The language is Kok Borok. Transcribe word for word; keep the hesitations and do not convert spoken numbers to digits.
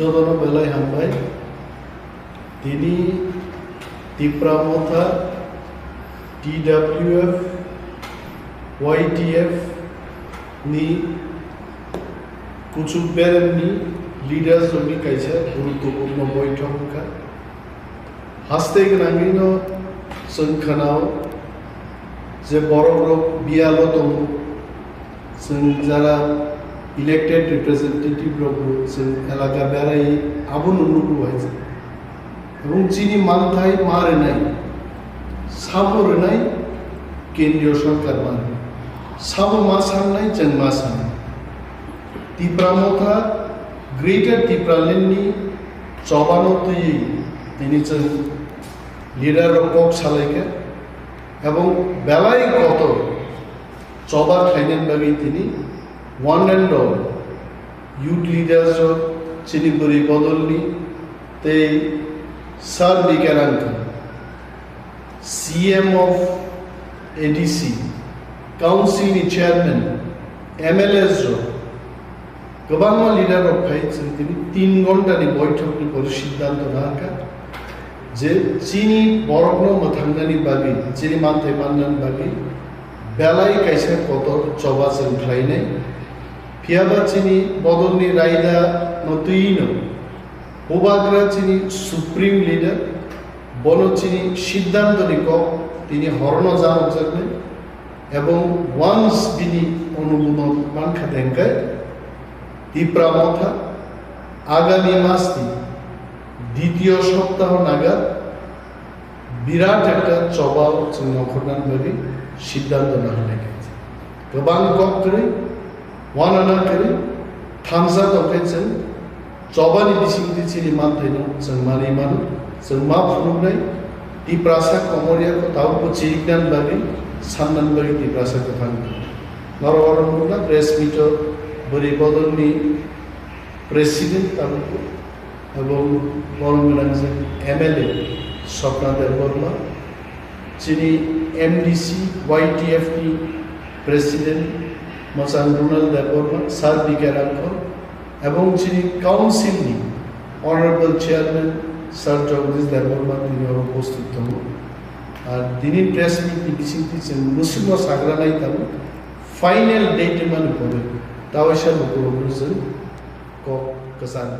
Jotono belai hambai. Tini Tipra Motha, T W F, Y T F ni kuchuk beremni leaders rokni kaisa guruttopurno boithok wngkha. Haste gwnangwino chwng khwnao je borokrok biyalo tongo, chwng jara elected representative rokbo chwng elaka berai abono nugo hai. Ebong chini manthai ma rwnai, sabo rwnai kendriyo sorkar ma rwnai, sabo ma sangnai chwng ma sangnai. Tipra Motha Greater Tipraland ni chobano twiwi tini chwng leader rok kok salaikha ebong belai kotor choba khlainani bagwi tini one and all youth leaders rok chini bwrwi bodolni tei Sir Bikerang C M of A D C, Council ni Chairman, M L As rok, kwbangma leader rok phai chwng tini tin ghonta ni boithok ni pore siddhanto nangkha je chini borokno mwthangnani bagwi, chini manthai mannani bagwi belai kaisa kotor choba chwng khlainai. Phiyaba chini bodolni raida no twiwi no Bubagra chini supreme leader, bono chini siddhanto ni kok tini horono janokjaknai, ebong once bini onubodon mankha dengkai, Tipra Motha agami mas ni ditiyo soptaho naga birat ekta chobao chwng nongkhornani bagwi siddhanto naharlaikha. Kwbang kok kwrwi, wanana kwrwi, thamsa tongkhe chwng chobani bisingtwi chini manthaino chwng manwi mano, chwng ma phunuknai, Tiprasa komorya ko tabukbo chiriknani bagwi, sannani bagwi Tiprasa kwthang tongo. Norok oro nukna press meet-o bwrwi bodolni president tabukbo, ebong borom gwnang je M L A Swapna Debbarma, chini M D C Y T F ni president mwchang Ronald Debbarma, Sir B K Rangkhol, ebong chini council ni honorable chairman Sir Jagdish Debbarma tini oro upasthit tongo. Ar tini press meet ni bisingtwi chwng mwswkno sagra nai tongo, final date mani pore tawaisa lukurokno chwng kok kwchang